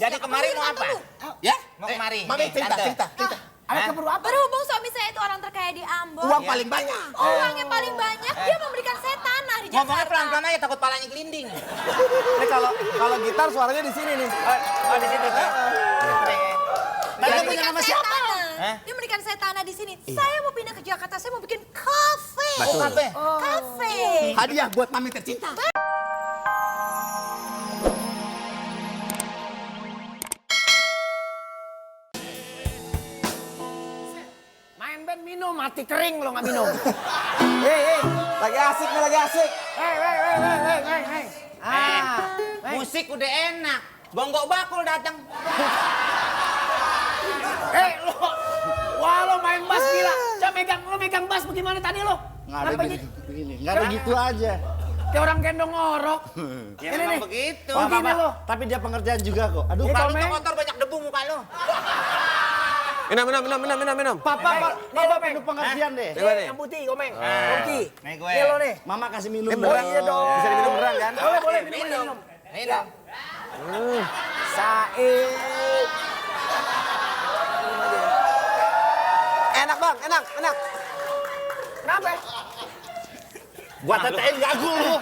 Jadi kemarin mau apa? Ya? Mau kemari. Mami cerita. Ada keperluan apa? Berhubung suami saya itu orang terkaya di Ambon. Uang paling banyak. Uangnya paling banyak, dia memberikan saya tanah di Ngomongnya Jakarta. pelan-pelan aja, takut palanya gelinding. Ini kalau gitar suaranya di sini nih. Oh, di situ tuh. Dia Dia punya memberikan nama saya siapa? tanah. Dia memberikan saya tanah di sini. Saya mau pindah ke Jakarta, saya mau bikin kafe. Kafe. Kafe. Hadiah buat mami tercinta. Main band minum, mati kering lo nggak minum. Hei, lagi asik nih, lagi asik. Hei. Musik udah enak. Bonggok bakul datang. Lo, wah lo main bass gila. Coba lo megang bass bagaimana tadi lo? Nggak ada begini, nggak ada gitu aja. Kayak orang gendong ngorok. Ya Ini memang nih. begitu. Oh, gini lo. Tapi dia pengerjaan juga kok. Aduh, Iya, Muka lu Tomeng. tuh kotor, banyak debu muka lu. Minum. Papa Tomeng. penuh pengertian deh. Coba nih. Yang putih, Komeng. Komki. Nih gue. Ini lo nih. Mama kasih minum. Ini dong. beneran. Iya dong. Bisa diminum beneran kan? Boleh Minum. minum. Minum. Said. Enak bang, enak. Kenapa? Gua tetein gagu lu.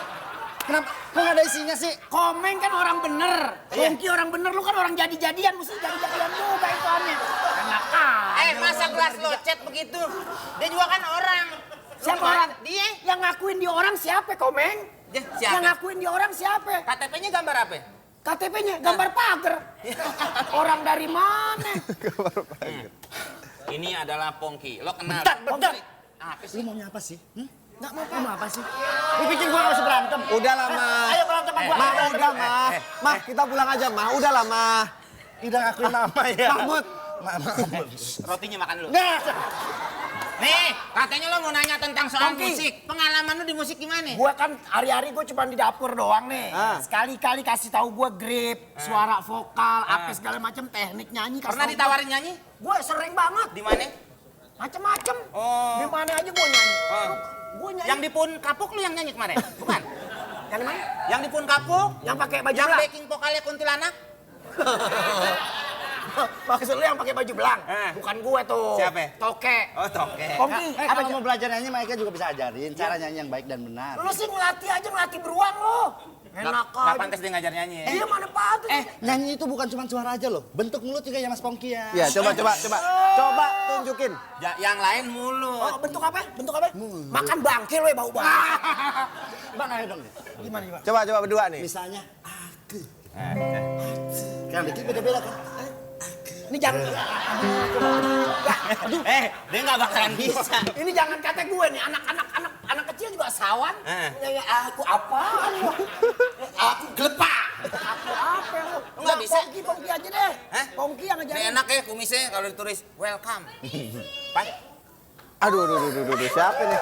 Kenapa? Kok nggak ada isinya sih? Komeng kan orang bener. Komki orang bener. Lu kan orang jadi-jadian. Mesti jadi-jadian juga ikannya. Enak Masa gelas lo cet begitu? Dia juga kan orang. Siapa orang? Dia. Yang ngakuin dia orang siapa, Komeng? Dia Yang siapa? ngakuin dia orang siapa? KTP-nya gambar apa? KTP-nya gambar pagar. Orang dari mana? Ini adalah Pongki. Lo kenal? Bentar. Apa Lu sih? maunya apa sih? Nggak mau apa sih? Lu pikir gua nggak usah berantem? Udah lah, Ma. Ayo berantem sama gua. Ma, udah, Ma. Ma, kita pulang aja, Ma. Udah lah, Ma. Tidak ngakuin nama ya. Mahmud. Rotinya makan dulu. Nggak. Nih, katanya lo mau nanya tentang soal Pongki. musik. Pengalaman lo di musik gimana? Gua kan hari-hari gua cuma di dapur doang nih. Ah. Sekali-kali kasih tahu gua grip, suara vokal, apa segala macam teknik nyanyi. kasih Pernah tahu ditawarin nyanyi? Gua sering banget. Di mana? Macem-macem. Oh. Di mana aja gua nyanyi. Oh. Gua nyanyi. Yang di Pun Kapuk lo yang nyanyi kemarin? Bukan? Yang di mana? Yang di Pun Kapuk? Yang pakai baju Yang belang. backing vokalnya kuntilanak? Maksud lu yang pakai baju belang? Bukan gue tuh. Siapa? Toke. Oh, toke. Komki, Apa apa kalau mau belajar nyanyi, mereka juga bisa ajarin cara nyanyi yang baik dan benar. lu sih ngelatih aja ngelatih beruang lu. Enak Nggak aja. pantas dia ngajar nyanyi ya? Dia mana pantas? Nyanyi itu bukan cuma suara aja loh. Bentuk mulut juga ya Mas Pongki ya. Ya, coba. Coba tunjukin. Yang lain mulut. Oh, bentuk apa? Bentuk apa? Makan bangkil we bau banget. Bang, ayo dong. Gimana gimana? Coba berdua nih. Misalnya, aku. Kan dikit beda-beda kan. Ini jangan. Dia nggak bakalan bisa. Ini jangan kata gue nih, anak kecil juga sawan. Nyanyi aku apaan lu? Aku gelepak. Aku apa lu? Lu nggak bisa? Pongki aja deh. Hah? Pongki yang Ini ngajarin. enak ya kumisnya kalau ditulis welcome. Pak, Aduh, siapa nih?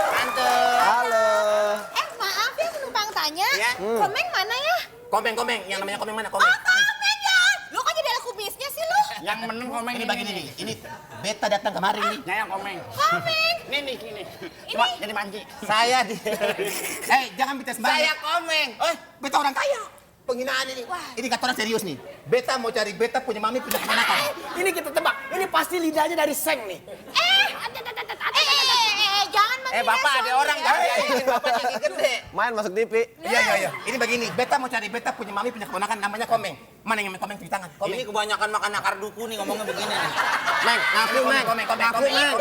tante. Halo. Maaf ya penumpang tanya. Iya. Komeng mana ya? Komeng, yang namanya komeng mana? Komeng. Komeng ya! Lu kok jadi ada kumisnya sih lu? Yang meneng Komeng Ini begini nih. Ini beta datang kemarin nih. Yang Komeng. Komeng! Ini. Coba Jadi manci. Saya di. Jangan beta sembarangan. Saya komeng. Beta orang kaya. Penghinaan ini. Ini kata orang serius nih. Beta mau cari beta punya mami punya keponakan. Ini kita tebak. Ini pasti lidahnya dari seng nih. jangan manggil Bapak ada orang jangan diajakin bapaknya gigi gede. Main masuk TV. Iya. Ini begini. Beta mau cari beta punya mami punya keponakan namanya Komeng. Mana yang namanya Komeng di tangan? Komeng. Ini kebanyakan makan akar duku nih ngomongnya begini nih. Meng, ngaku, Meng. Komeng. Ngaku, Meng.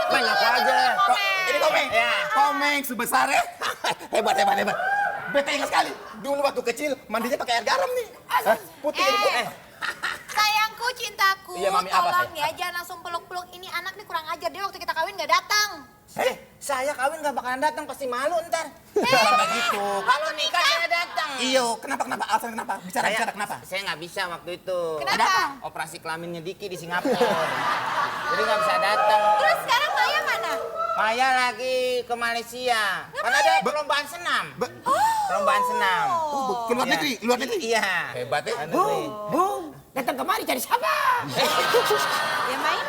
Meng, ngaku aja. Ini Komeng. Ya. Komeng sebesar ya. Hebat. Beta ingat sekali. Dulu waktu kecil mandinya pakai air garam nih. Putih ini putih. Sayangku, cintaku, Iya, Mami, apa, tolong Say? ya jangan langsung peluk-peluk. Ini anak nih kurang ajar, dia waktu kita kawin gak datang. Saya kawin gak bakalan datang pasti malu ntar. Bukan begitu. Kalau nikah saya datang. Iyo, kenapa? Alasan kenapa? Bicara kenapa? Saya nggak bisa waktu itu. Kenapa? Operasi kelaminnya Diki di Singapura. Jadi nggak bisa datang. Terus sekarang Maya mana? Maya lagi ke Malaysia. Kan ada perlombaan senam. Perlombaan senam. Ke luar negeri? Luar negeri? Iya. Hebat ya. Bung, datang kemari cari siapa? Ya main.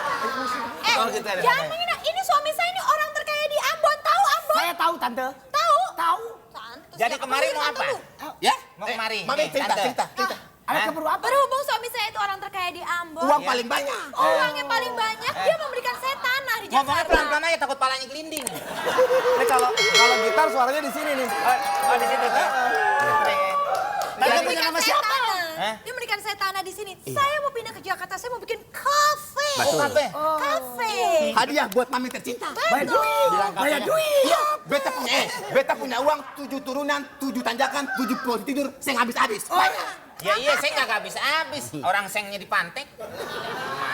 Oh, gitu ada Jangan namanya. menghina. Ini suami saya ini orang terkaya di Ambon. Tahu Ambon? Saya tahu tante. Tahu. Tahu. Tante, Jadi siapa kemarin dulu, mau tante apa? lu? Ya? Mau kemari. Mami, Nih, cerita, tante. cerita. Ada keperluan apa? Berhubung suami saya itu orang terkaya di Ambon. Uang paling banyak. Uang yang paling banyak, dia memberikan saya tanah di Ngomongnya Jakarta. pelan-pelan aja, takut palanya gelinding. Ini kalau gitar suaranya di sini nih. Oh, di situ tuh. Dia Jadi- memberikan nama saya siapa? tanah. Dia memberikan saya tanah di sini. Saya mau pindah ke Jakarta, saya mau bikin kafe. Kafe. Kafe. Hadiah buat mami tercinta. Bayar duit. Bayar duit. Iya, beta punya uang 7 turunan, 7 tanjakan, 7 pohon tidur, seng habis-habis. Banyak. Ya iya, seng nggak habis-habis. Orang sengnya dipantek.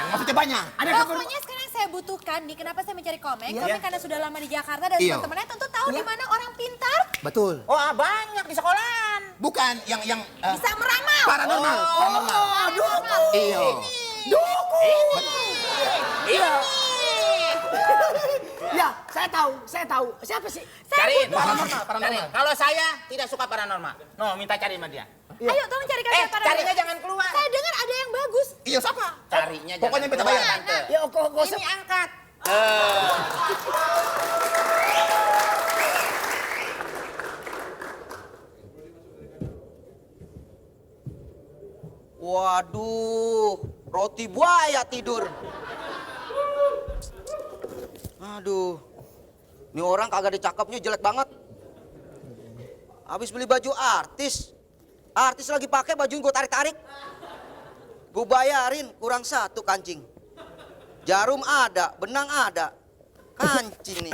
Maksudnya banyak. Ada keperluan. Pokoknya sekarang yang saya butuhkan nih, kenapa saya mencari komik? Iya. Komik karena sudah lama di Jakarta dan Iya. teman-temannya tentu tahu di mana orang pintar Betul. Oh, banyak di sekolahan. Bukan yang bisa meramal. paranormal. Paranormal. Paranormal. Iya. Iya. Ya, saya tahu. Siapa sih? Cariin. Paranormal, paranormal. Cariin. Kalau saya tidak suka paranormal. No, minta cari sama dia. Ayo tolong carikan saya paranormal. Carinya jangan keluar. Saya dengar ada yang bagus. Iya, siapa? Carinya Pokoknya jangan beta bayar, keluar, Tante. Ya, kok Ini angkat. Waduh, roti buaya tidur. Aduh, ini orang kagak dicakepnya jelek banget. Habis beli baju artis, artis lagi pakai baju gue tarik-tarik. Gue bayarin kurang 1 kancing. Jarum ada, benang ada, kancing nih.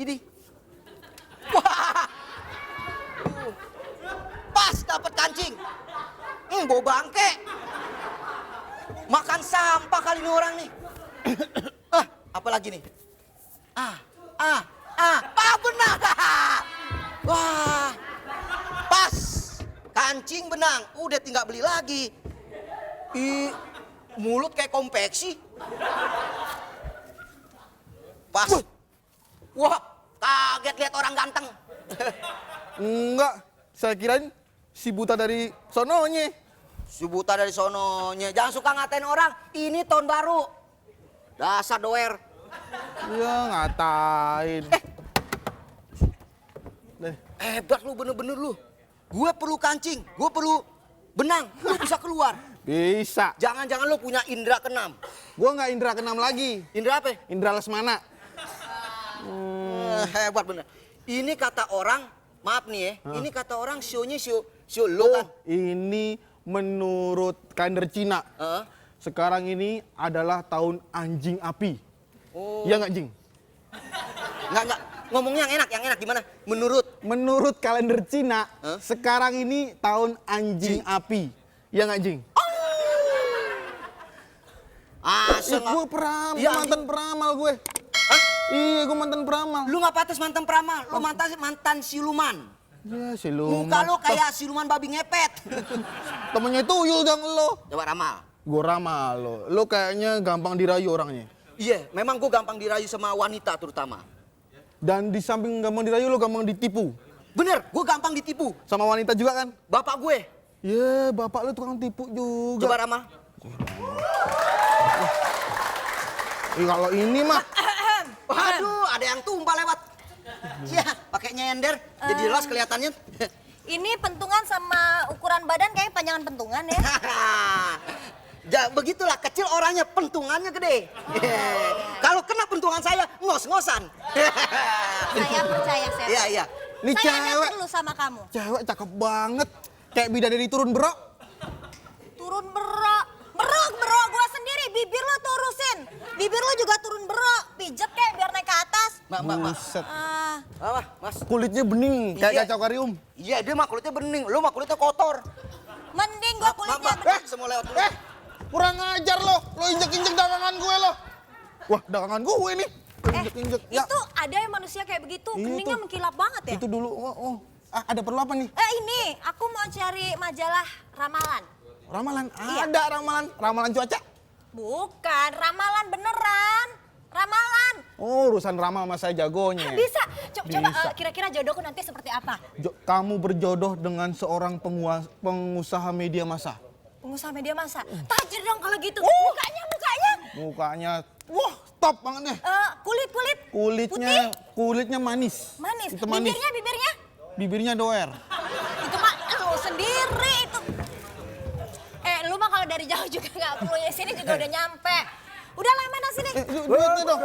Ini. Wah, pas dapat kancing. Bau bangke. Makan sampah kali ini orang nih. Apa lagi nih? Benar. Wah, pas. Kancing benang, udah tinggal beli lagi. Mulut kayak konveksi. Pas. Wah, kaget lihat orang ganteng. Enggak, saya kirain si buta dari sononya. Si buta dari sononya. Jangan suka ngatain orang. Ini tahun baru. Dasar doer. Ya ngatain. Hebat lu, bener-bener lu. Gue perlu kancing. Gue perlu benang. Lu bisa keluar. Bisa. Jangan-jangan lu punya indera keenam. Gua nggak indra keenam lagi. Indra apa? Indra Lesmana. Hebat bener. Ini kata orang, maaf nih ya. Ini kata orang sionya sio lo kan. Ini menurut kalender Cina. Heeh. Sekarang ini adalah tahun anjing api. Oh. Iya nggak, Jing? Enggak. Ngomongnya yang enak gimana? Menurut kalender Cina, Hah? sekarang ini tahun anjing api. Iya nggak, Jing? Gue peramal, Iya, mantan peramal gue. Hah? Iya, gue mantan peramal. Lu nggak pantas mantan peramal. Lu mantan siluman. Ya, siluman. Muka lu kayak siluman babi ngepet. Temennya tuyul dong lo. Coba ramal. Gue ramal lo. Lo kayaknya gampang dirayu orangnya. Iya, memang gue gampang dirayu sama wanita terutama. Dan di samping gampang dirayu lo gampang ditipu. Bener, gue gampang ditipu. Sama wanita juga kan? Bapak gue. Ya, bapak lo tukang tipu juga. Coba ramal. Kalau ini mah Waduh, ada yang tumpah lewat. Ya, pakai nyender. Jadi jelas kelihatannya. Ini pentungan sama ukuran badan kayak panjangan pentungan ya. Begitulah, kecil orangnya, pentungannya gede. Kalau kena pentungan saya, ngos-ngosan. Saya percaya, saya. Iya. Ini Saya cewek. lihat dulu sama kamu. Cewek cakep banget. Kayak bidadari turun berok. Turun berok. Berok gua sendiri. Bibir lo turusin. Bibir lo juga turun berok. Pijet kayak biar naik ke atas. Mbak. Buset. Apa, Mas? Kulitnya bening kayak Iya. kacau karium. Iya, dia mah kulitnya bening, lu mah kulitnya kotor. Mending gua kulitnya bening. Semua lewat dulu. Kurang ajar lo. Lo injek-injek dagangan gue lo. Wah, dagangan gue nih. Injek-injek. Ya, Itu ada yang manusia kayak begitu. Iya Keningnya tuh. mengkilap banget ya. itu dulu. Oh. Ada perlu apa nih? Ini aku mau cari majalah ramalan. Ramalan. Iya. Ada ramalan. Ramalan cuaca. Bukan, ramalan beneran. Ramalan. Oh, urusan ramal sama saya jagonya. Bisa. Coba Bisa. kira-kira jodohku nanti seperti apa? Kamu berjodoh dengan seorang pengusaha media massa. Pengusaha media massa. Tajir dong kalau gitu. Mukanya. Mukanya, wah, top banget deh. Kulit. Kulitnya manis. Manis. Itu manis. Bibirnya. bibirnya doer. Itu mah lu sendiri itu. Lu mah kalau dari jauh juga nggak perlu ya, sini juga udah nyampe. Udah lah mana sini. Duitnya dong.